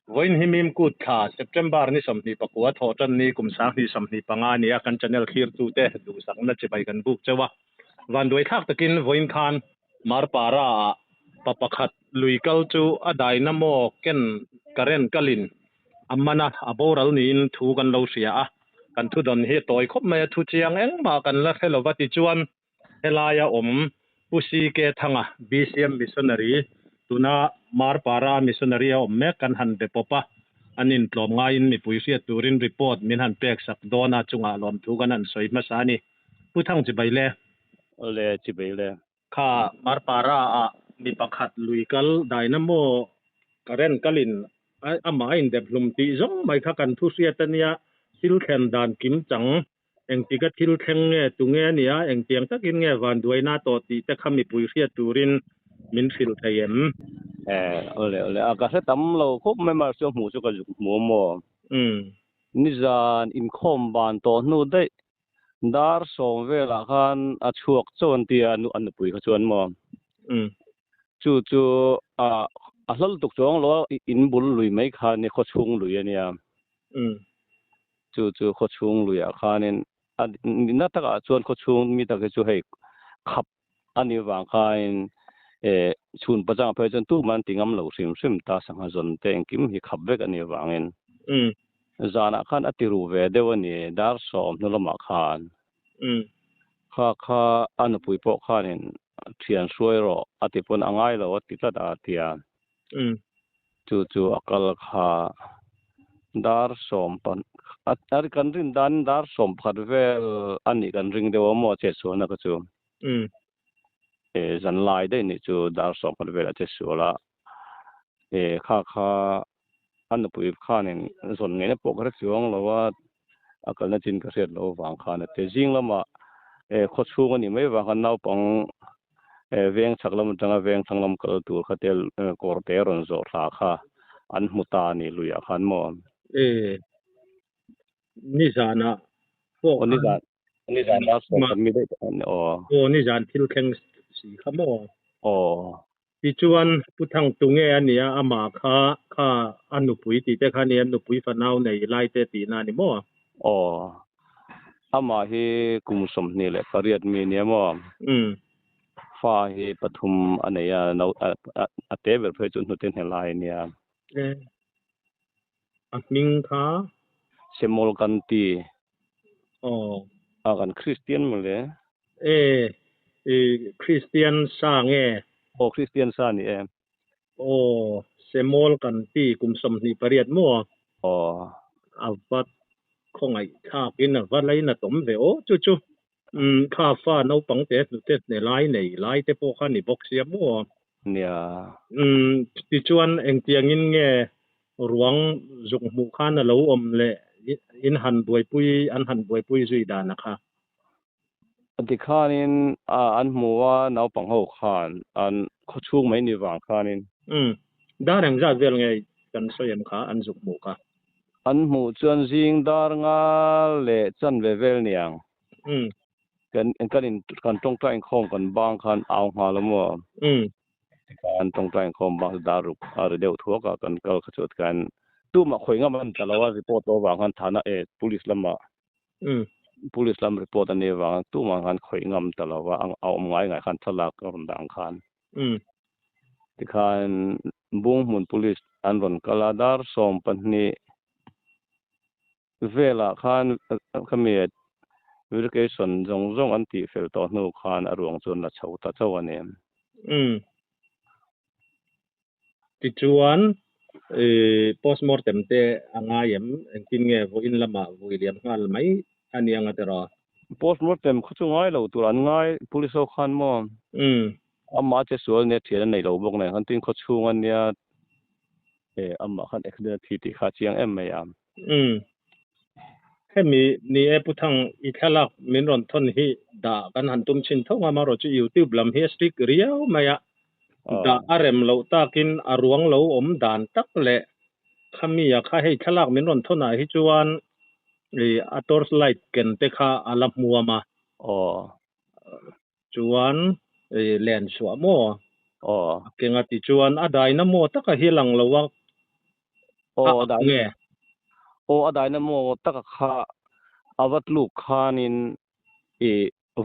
Vawiin hi Mim Kut thla, September ni 29 thawh tan ni kum 2025 a ni a, kan channel thlirtute duhsakna chibai kan buk cheu a. Vanduai thlak takin vawiin khan Marpara ah pa pakhat lui kal chu a dynamo ken current kalin a man a, a boral niin thu kan lo hria a. Kan thudawn hi a tawi khawp mai a, thu chiang engmah kan la hre lova tichuan Helaia awm Pu CK Thanga, BCM Missionary, tuna Marpara Missionary a awm mek kan han be pawp a, an intlawm ngaiin mipui hriat turin report min han pek sak dawn a, chungah lawmthu kan han sawi hmasa a ni. Pu Thang chibai le. Awle, chibai le. Kha Marpara ah mi pakhat lui kal dynamo current kalin amah a indep hlum tih zawng mai kha kan thu hriat a nia, thil thlen dan kim chang Engtika thil thleng nge, tunge a nia, engtiang takin nge vanduaina tawh tih te kha mipui hriat turin min hrilh thei em? Eh, awle awle, a ka hre tam lo khawp mai mahse hmuh chu ka zuk hmu a maw? Umm. Nizan inkhawm ban tawh hnu daih dar sawm velah khan a chhuak chauh an ti a, a nupui kha chuan maw? Umm. Chu chu a a hlal tuk chuang lo a, in bul lui mai kha a nia, khawchhung lui a nia. Umm. Chu chu khawchhung luiah khanin a nihna takah chuan khawchhung mi tak hi chu hei khap a nih vang khain eh chhun pachang phei chuan tumah an ti ngam lo hrim hrim ta sangha zawn te engkim hi khap vek a nih vangin zanah khan a ti ru ve deuh a ni dar sawm hnu lamah khan kha kha a nupui pawh khanin thian hruai rawh a ti pawn a ngai lo a ti tlat a a ti a. Chu chu a kal kha dar sawm pan a kan rin danin dar sawm pakhat vel a nih kan ring deuh a maw a chetsualna kha chu. E zan lai daih nih chu dar sawm pakhat vel a chetsual a. E kha kha a nupui khanin zawn ngeina pawh ka hre chuang lo a, a kalna chin ka hriat loh avang khan a ti. Zing lamah e khawchhung a nih mai avang khan naupang e veng chhak lam atanga veng thlang lam kal tur kha te kawr te rawn zawh thla kha an hmu ta a ni luiah khan maw? E nizanah pawh khan. Aw nizan dar sawm khat mi daih tawh a ni aw. Aw nizan thil thleng si kha maw? Aw. Tichuan, Pu Thang tu nge a nia, amah kha kha a nupui tih te kha a nia, nupui fanau nei lai te tihna a ni maw? Aw, amah hi kum 28 mi a nia maw? Umm. Fa hi pathum a nei a, no a te ber phei chu hnute hne lai a nia. E, a hming kha? Semol Kanti. Aw. A kan Kristian mawle. E, i Kristian sa nge? Aw, Kristian sa ni e. Aw, Semol kan ti kum 28 maw? Aw. A va khawngaih thlakin a va lainat awm ve aw chu chu. Umm, kha fa naupang te hnute hne lai nei lai te pawh kha ni bawk sia maw? Nia. Umm, tichuan engtiangin nge ruang zuk hmuh khan a lo awm leh in han buaipui an han buaipui zui dan a kha? Tikhanin an hmu a, naupang ho khan an khawchhung mai ni vang khanin. Umm, dar engzat vel nge kan sawi em kha an zuk hmuh kha? An hmuh chuan zing dar nga leh chanve vel niang. Umm. Kan kan in kan tawngtai inkhawm kan bang khan au nghal a maw? Umm. Tikhan tawngtai inkhawm bang chu dar ruk a ri deuh thuak a, kan kal kha chu tikhan tumah khawi ngam an ta lo a, report lo vang khan thana e police lamah Umm. Police lam report a nih avang tumah khan khawih ngam ta lo va, a awm ngai ngai khan thlalak a rawn dah ang khan. Umm. Tikhan Bunghmun Police an rawn kal a, dar 12 velah khan khami verification zawng zawng an tih fel tawh hnu khan a ruang chu an la chho ta chauh a ni. Umm. Tichuan, postmortem te a ngai em? Engtin nge vawiin lamah vui liam nghal mai a ni anga tiraw? Postmortem khaw chu ngai lo tur an ngai police ho khan maw? Umm. Amah che sual nia thian a nei lo bawk nen khan tin khaw chhung a nia amah khan accident a thi tih kha a chiang em mai a. Umm. Hemi ni e Pu Thang i thlalak min rawn thawn hi dah kan han tum chhin tho nga amaherawh chu YouTube lam hi a strict riau mai a, dah a rem loh takin a ruang lo awm dan tak leh khami a kha hei thlalak min rawn thawn ah hi chuan i a torch light ken te kha a la hmuam a. Aw. Chuan i len chhuah maw? Aw. A kenga ti chuan a daina maw taka hi lang lo a. A Aw ang nge? Aw a dynamo taka kha a va tluk khanin i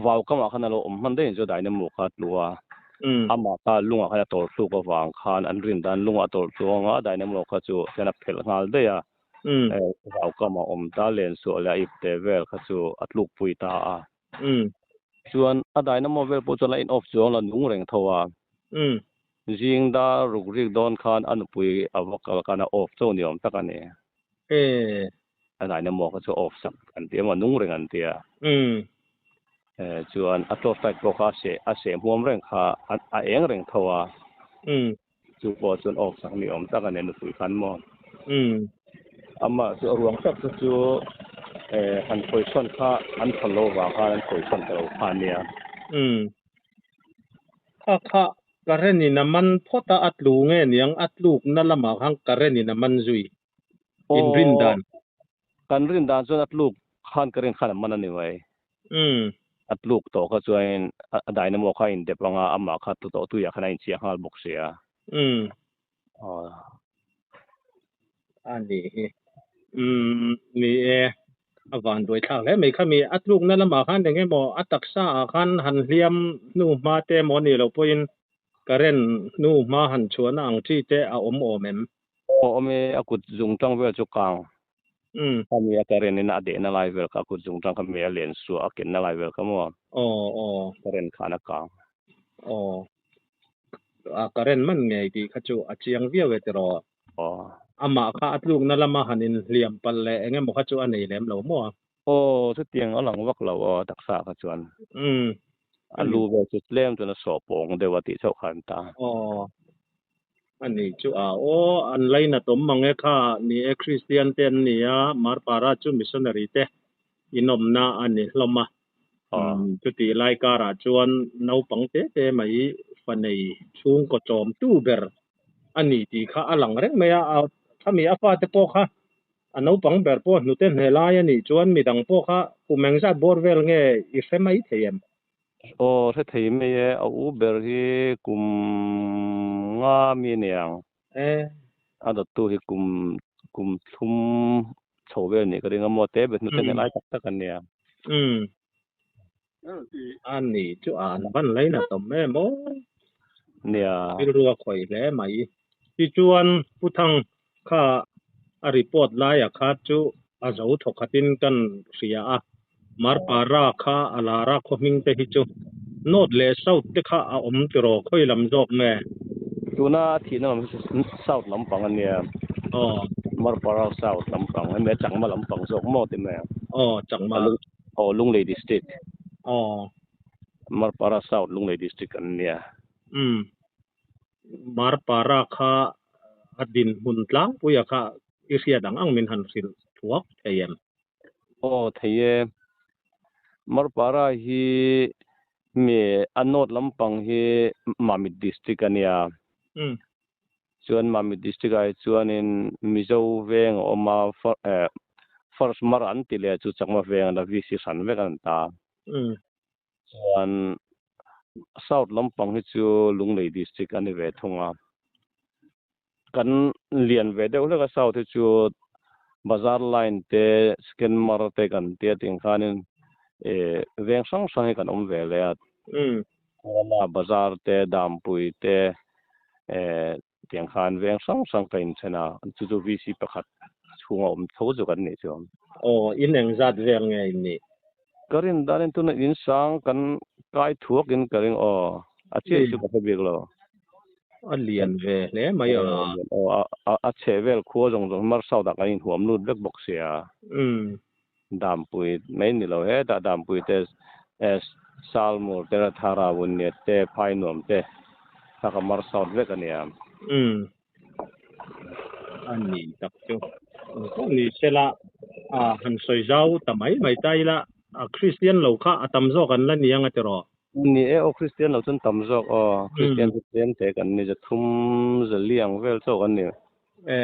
vau kamah khan a lo awm hman daih ang chu dynamo kha a tlu a. Amah kha lungah khan a tawlh thluk avang khan an rin dan lungah a tawlh tluang a, dynamo kha chu hian a phelh nghal daih a. Vau kamah awm ta len suah leh a ipte vel kha chu a tlukpui ta a. Chuan a dynamo vel pawh chuan a in off chuang la nung reng tho a. Zing dar ruk rik dawn khan a nupui a va kal khan a off chauh ni awm tak a ni. A dynamo kha chu off sak an ti emaw nung reng an ti a. Chuan a torch light pawh kha a seh a seh hmuam reng kha a eng reng tho a. Chu pawh chuan off sak ni awm tak a ni a nupui khan maw. Amah chu a ruang tak te chu han khawisawn kha an thawn lo vang khan an khawisawn ta lo kha a nia. Kha kha current in a man phawt a, a tlu nge niang a tlukna lamah khan current in a man zui in rin dan. Kan rin dan chuan a tluk khan current khan a man a ni mai. A tluk tawh kha chuan a dynamo kha a indep anga amah kha tlu tawh tuiah khan a inchiah nghal bawk sia. A nih hi. Umm ni e, a van duai thlak hle mai khami a tlukna lamah khan eng emaw a taksa ah khan han hliam hnu hma te emaw a nih loh pawhin current hnu hma han chhuahna ang chi te a awm awm em? Aw awm e, a kut zung tang vel chu kang khami a current in a dehna lai vel kha a kut zung tang khami a len suah a kenna lai vel kha maw? Aw aw. Current khan a kang. Aw. A current man ngei tih kha chu a chiang viau e tiraw? Aw. Amah kha a tlukna lama han inhliam palh leh eng emaw kha chu a nei lem lo maw a? Aw, chutiang a lang vak lo aw taksa kha chuan. Umm. A lu vel chu tlem chuan a sawh pawng deuh a tih chauh kha an ta. Aw. A ni chu a aw, an lainat awm mang e kha ni e Kristian te an ni a, Marpara chu missionary te inawmna a ni hlawm a. Chutih lai karah chuan naupang te te mai fa nei chhungkaw chawmtu ber a ni tih kha a lang reng mai a, khami a fate pawh kha a naupang ber pawh hnute hne lai a nih chuan midang pawh kha kum engzat bawr vel nge i hre mai thei em? Aw hre thei mai e, a u ber hi kum nga mi a niang. A dawttu hi kum kum thlum chho vel nih ka ring a maw te ber hnute hne lai tak tak a nia. Umm. A ni chu an van lain a tawm em aw. Nia. Rilru a khawih hle mai. Tichuan Pu Thang kha a report laia kha chu a zo thawkhatin kan hria a. Marpara kha a lar a khaw hming te hi chu North leh South te kha a awm tiraw khawi lam zawk nge? Tuna a thihna lam hi chu South lampang a nia. Aw. Marpara South lampang hemi a Chakma lampang zawk maw ti mai ang. Aw Chakma. Aw Lunglei District. Aw. Marpara South Lunglei District an nia. Umm. Marpara kha a dinhmun tlangpuia kha i hriat ang ang min han hrilh thuak thei em? Aw thei e. Marpara hi mi a north lampang hi Mamit District a nia. Chuan Mamit District ah hi chuanin Mizo veng a awm a, First Mar an ti leh chu Chakma veng a la VC hran vek an ta. Chuan South lampang hi chu Lunglei District a ni ve thung a. Kan lian ve deuh hlek a South hi chu Bazar line te Second Mar te kan tia ting khanin veng hrang hrang hi kan awm ve leh a. Kuala Bazar te Dampui te tiang khan veng hrang hrang ka inthen a, chu chu VC pakhat chhunga awm tho chu kan nih chu. Aw, in engzat vel nge in nih? Ka rin danin tuna in sang kan kai thuakin ka ring aw, a chiah chu ka hre bik lo. A lian ve hle mai a. Aw, a chhe vel khua zawng zawng Mar South ah kan inhuam lut vek bawk sia. Dampui mai ni lo hetah Dampui te Salmur te Rathara Vunniat te Phainuam te kha ka Mar South vek a nia. Umm a ni tak chu pawh ni sela a han sawi zau ta mai mai ta ila a Kristian lo kha a tam zawk an la ni ang a tiraw? Ni e aw Kristian lo chuan tam zawk aw Kristian chu tlem te kan ni zathum zaliang vel chauh kan ni. E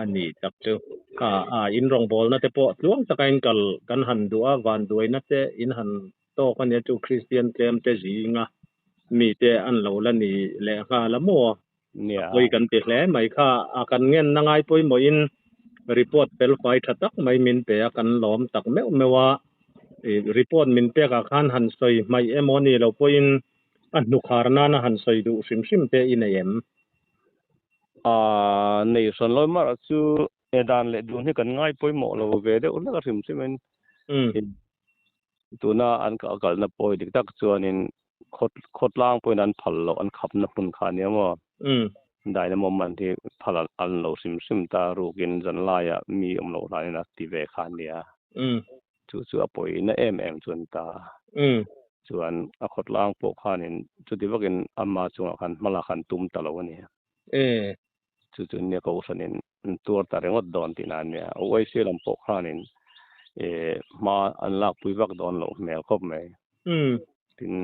a ni tak chu kha a in rawngbawlna te pawh tluang taka in kal kan han duh a vanduaina te in han tawk a nia chu Kristian tlem te zinga mite an lo la ni leh nghal a maw? Nia. Pawi kan ti hle mai kha a kan ngen na ngai pawimawhin report fel fai tha tak mai min pe a kan lawm tak meuh meuh a report min pek ah khan han sawi hmaih emaw ni lo pawhin a hnukhar nana han sawi duh hrim hrim te i nei em? A nei hran lo mar chu e dan leh dun hi kan ngai pawimawh lo ve deuh hlek a hrim hrim in tuna an kalna pawi dik tak chuanin khawtlang pawhin an phal loh an khapna hmun kha ania maw? Dynamo man hi phal an lo hrim hrim ta rukin zan laiah mi awm loh hlanin a ti ve kha ania. Chu chu a pawina em em chuan ta. Chuan a khawtlang pawh khanin chuti vakin ama chungah khan hmalak han tum ta lo a ni. Chu chu nia kohhranin tuar ta ringawt dawn tihna a nia. OIC lam pawh khanin hma an lakpui vak dawn loh hmel khawp mai. Tin,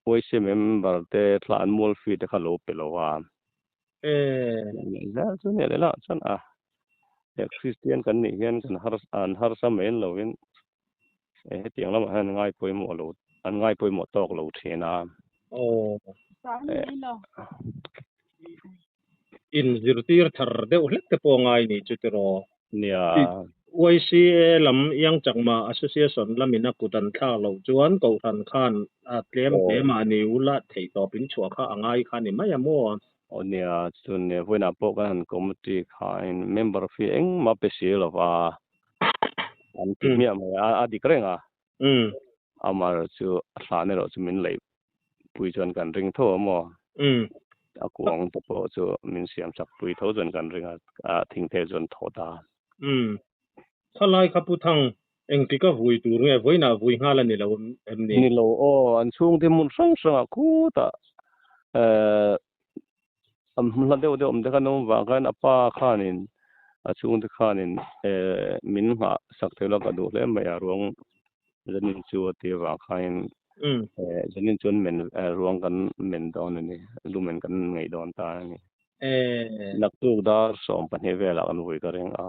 OIC member te thla an mual fee te kha lo pe lo a. Zel chu nia leh lah chuan a Kristian kan nih hian kan an harsa mai lovin hetiang lamah hian an ngai pawimawh lo an ngai pawimawh tawk lo thin a. In zirtir thar deuh hlek te pawh ngai ni chu tiraw. Nia. YCA lam Young Chakma Association lamin a kut an thlak loh chuan Kohhran khan a tlem hle mahni ula theihtawp in chhuah kha a ngai kha ni mai a maw? Aw nia, chun vawiinah pawh kan han committee khain member fee engmah pe si lova an ti hmiah mai a, a dik reng a. Amaherawh chu a hlan erawh chu min leih pui chuan kan ring tho a maw? A kuang te pawh chu min siam chak pui tho chuan kan ring a, a thingthei chuan thaw ta. Khalai kha Pu Thang, engtik a vui tur nge vawiinah vui nghal a ni lo em ni? Ni lo aw, an chhungte hmun hrang hrangah khutah an hla deuh deuh awm te khan awm vang khan a pa khanin a chhungte khanin min nghah sak theih lo ka duh hle mai a ruang zanin chu a tih avang khanin zanin chuan men ruang kan men dawn a ni lumen kan ngaih dawn ta a ni. Naktuk dar 12 velah kan vui ka ring a.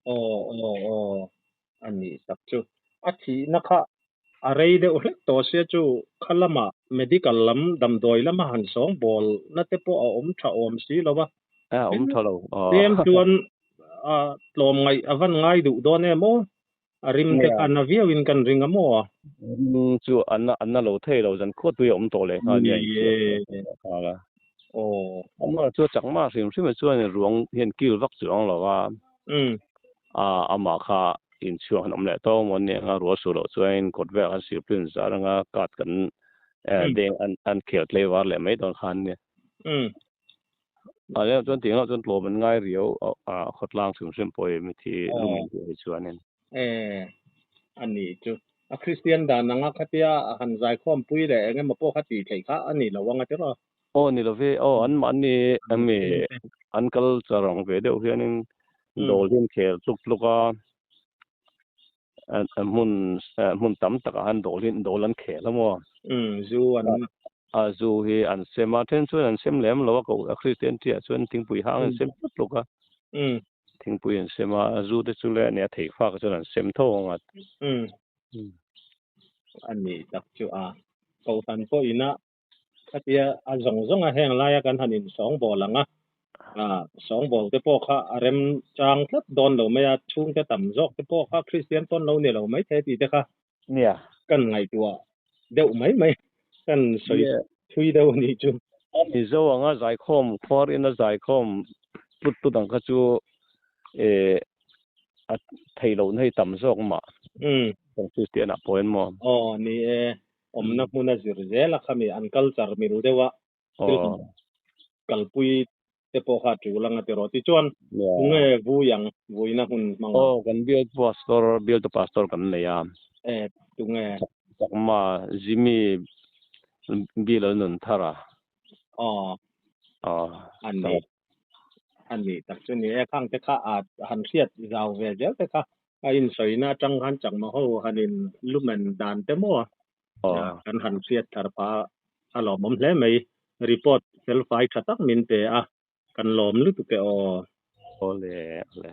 Aw aw aw a nih tak chu. A thihna kha a rei deuh hlek tawh sia chu kha lamah medical lam damdawi lama han sawng bawl na te pawh a awm tha awm si lo va. A awm tha lo. Tlem chuan a tlawm ngaih a van ngai duh dawn em aw. A rim te kha na viau in kan ring a maw? Rim chu a na lo thei lo zan khuat tui a awm tawh leh nghal nia nghal a. Aw. Amah chu a chak mah hrim hrim chuan ruang hian kil vak chuang lo a. A amah kha inchhuak an awm leh tawk maw nia anga rual suh loh chuan kawt velah khan sirpui an zar anga card kan deng an khel tlei var leh mai dawn khan nia. A leh chuan tih engah chuan tlawm an ngai riau a khawtlang hrim hrim pawh hi mithi lum in tih hi chuanin. E a ni chu. A Kristian dan anga khatia a han zaikhawm pui leh eng emaw pawh kha tih theih kha a ni lo anga tiraw? Aw ni lo ve, aw an mahni ami an kal char ang ve deuh hianin dawl hi an khel tluk tluk a, hmun hmun tam takah han dawl hi dawl an khel a maw? Zu an A zu hi an sem a, then chuan an sem lem lo a, ko a Kristian ṭiah chuan thingpui hang an sem tluk tluk a, thingpui an sem a, zu te chu le nia thei fak chuan an sem tho ang a. A nih tak chu a, Kohhran pawhin a Khatia a zawng zawng a heng laia kan han insawngbawl ang a, sawngbawl te pawh kha a rem chang tlat dawn lo mai a, chhungte tam zawk te pawh kha Kristian pawn lo ni lo mai thei tih te kha kan ngaihtuah deuh mai mai, kan sawi thui deuh a nih chu. Mizo anga zaikhawm, khuar ina zaikhawm tlut tlut ang kha chu a theih lohna hi tam zawk mah. Kan Kristian ah pawhin maw? Aw ni e, awmna hmuna zir zel a khami an culture mil deuh a thil kalpui te pawh kha a tul anga tiraw tichuan tunge vui ang vuina hun hmang ang. Aw kan bial pastor bial tu pastor kan nei a. E tunge. Chakma Jimmy bial a nun thar a. Aw ani ani tak chu ni e khang te kha a han hriat zau ve zel te kha a insawina atang khan chakma ho han in lumen dan te maw kan han hriat thar pha a lawmawm hle mai report fel fai tha tak min pe a kan lawm lutuk e aw. Awle awle.